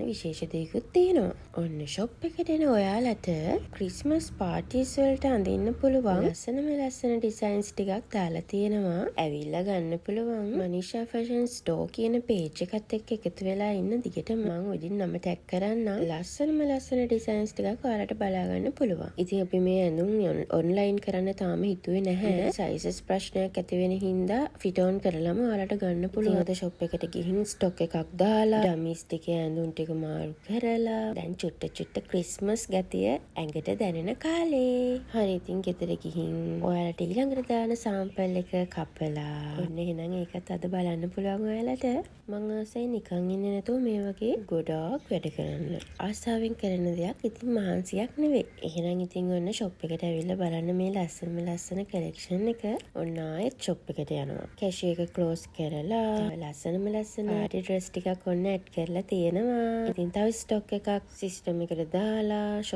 විශේෂ දෙයක්ත් තියෙනවා. ඔන්න ෂොප් එකට එන ඔයාලට ක්‍රිස්මස් පාටිස් වලට අඳින්න පුළුවන් ලස්සනම ලස්සන ඩිසයින්ස් ටිකක් දාලා තියෙනවා. ඇවිල්ලා ගන්න පුළුවන්. මනිෂා ෆැෂන් ස්ටෝර් කියන පේජ් එකත් එක්ක එකතු වෙලා ඉන්න දිගටම. මං උඩින් නම ටැග් කරන්නම්. ලස්සනම ලස්සන ඩිසයින්ස් ටිකක් ඔයාලට බලා ගන්න පුළුවන්. ඉතින් අපි මේ ඇඳුම් ඔන්ලයින් කරන්න තාම හිතුවේ නැහැ. සයිසස් ප්‍රශ්නයක් ඇති වෙන හින්දා ෆිට් ඔන් කරලම ඔයාලට ගන්න පුළුවන්. අද ෂොප් එකට ගිහින් ස්ටොක් එකක් දාලා, ඩමීස් ටිකේ ඇඳුම් ටික මාරු කරලා, දැන් චුට්ට චුට්ට ක්‍රිස්මස් ගතිය ඇඟට දැනෙන කාලේ. හරි, ඉතින් ගෙදර ගිහින් ඔයාලට ඊළඟට දාන සාම්පල් එක කපලා, ඔන්න එහෙනම් ඒකත් අද බලන්න පුළුවන් ඔයාලට. මං ආසයි නිකන් ඉන්නේ නැතුව මේ වගේ ගොඩාක් වැඩ කරන්න. ආසාවෙන් කරන දෙයක් ඉතින් මහන්සියක් නෙවෙයි. එහෙනම් ඉතින් ඔන්න ෂොප් එකට ඇවිල්ලා බලන්න මේ ලස්සනම ලස්සන කලෙක්ෂන් එක. ඔන්න ආයෙත් ෂොප් එකට යනවා. කැෂියර් එක ක්ලෝස් කරලා තව ලස්සනම ලස්සන පාටි ඩ්‍රෙස් ටිකක් ඔන්න ඇඩ් කරලා තියෙනවා. ඉතින් තව ස්ටොක් එකක් සිස්ටම් එකට දාලා ෂොප්